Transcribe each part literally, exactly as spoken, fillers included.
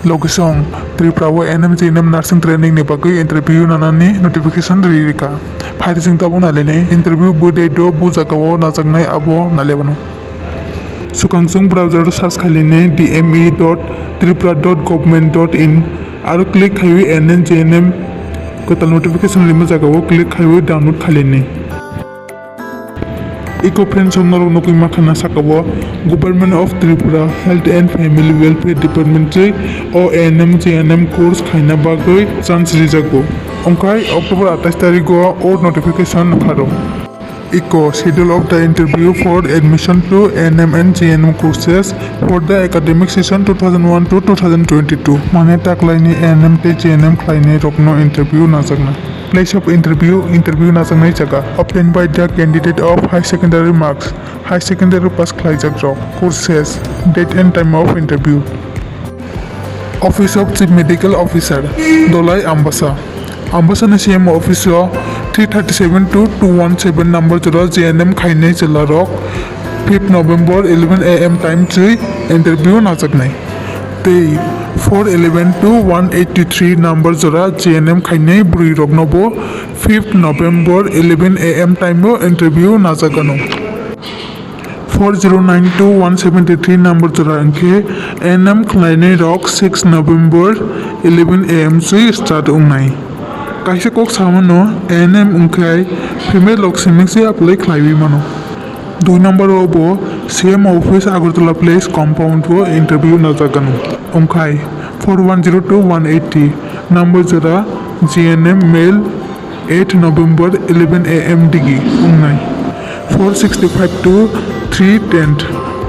Location: Tripura o A N M G N M nursing training ni bagwi interview nanani notification ri rikha. Phaidi chwng tabuk nalainai interview bo date o bo jaga o najaknai abo nalaibano. Swkang chwng browser o search khailini D M E dot tripura dot government dot in aro click khaiwi A N M G N M kwtal notification rima jaga o click khaiwi download khailini. Iko friends, norok nugwi mankha na saka o Government of Tripura Health and Family Welfare Department twi o A N M G N M course khaina bagwi chance rijago. Wngkhai October atais tarigo o notification nukharw. Iko schedule of the interview for admission to A N M and G N M courses for the academic session two thousand one to two thousand twenty-two. Mane taklaini A N M tei G N M khlainai rokno interview najakna. Place of interview: interview najaknai jaga. Obtained by the candidate of high secondary marks, high secondary pass khlaijak rok. Courses: date and time of interview. Office of Chief Medical Officer, Dholai, Ambasa. Ambasa ni C M O office o three thirty-seven to two one seven number jora G N M khainai chwla rok fifth November eleven A M time twi interview najaknai. Tei four eleven to one eighty-three number jora G N M khainai bwrwi rokno bo fifth November eleven A M time o interview najagano. Four zero nine to one seventy-three number jora wngkhe A N M khlainai rok six November eleven A M twi start wngnai. Kaisa kok samano, A N M wngkhai female rok simi se apply khlaiwi mano. Dui number o bo C M O office Agartala Place compound o interview najagano. Wngkhai four one zero to one eighty number jora G N M male eight November eleven A M digi wngnai. Four sixty-five to three ten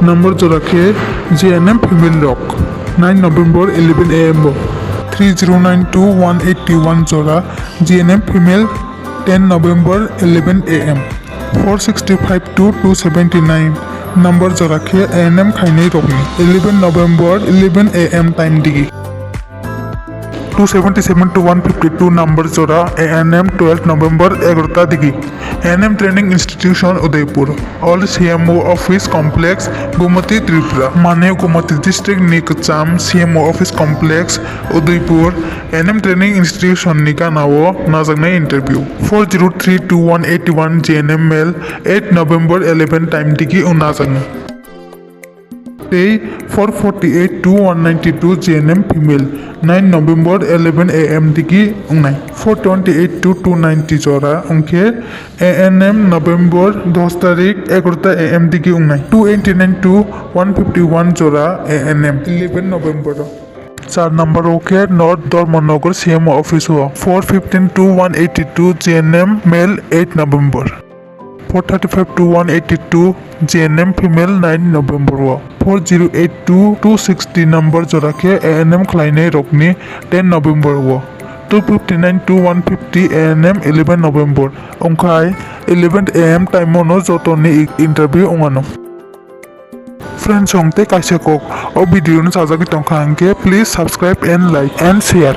number jora khe G N M female rok nine November eleven A M o. Three zero nine to one eighty-one jora G N M female ten November eleven A M. Four sixty-five to two seventy-nine number jora khe A N M khainai rokni eleven November eleven A M time digi. Two seventy-seven to one fifty-two number jora A N M twelve November egarota digi. A N M Training Institution Udaipur, Old C M O Office Complex, Gumati, Tripura. Mane Gumati district ni kwcham C M O Office Complex, Udaipur, A N M Training Institution ni gana o najaknai interview. Four zero three to one eighty-one G N M male eight November eleven time digi o najaknai. Tei four forty-eight to one ninety-two G N M female nine November eleven A M digi wngnai. Four twenty-eight to two ninety jora wngkhe A N M November dos tarik egarota A M digi wngnai. Two eighty-nine to one fifty-one jora A N M eleven November o. Char number o khe North Dharmanagar C M O office o four fifteen to one eighty-two G N M male eight November. Four thirty-five to one eighty-two G N M female nine November o. Four zero eight to two sixty number jora khe A N M khlainai rokni ten November o. Two fifty-nine to one fifty A N M eleven November. Wngkhai eleven A M time o no jotoni interview wngano. Friends, song tei kaisa kok o video no chajagwi tongkha hwnkhe please subscribe and like and share.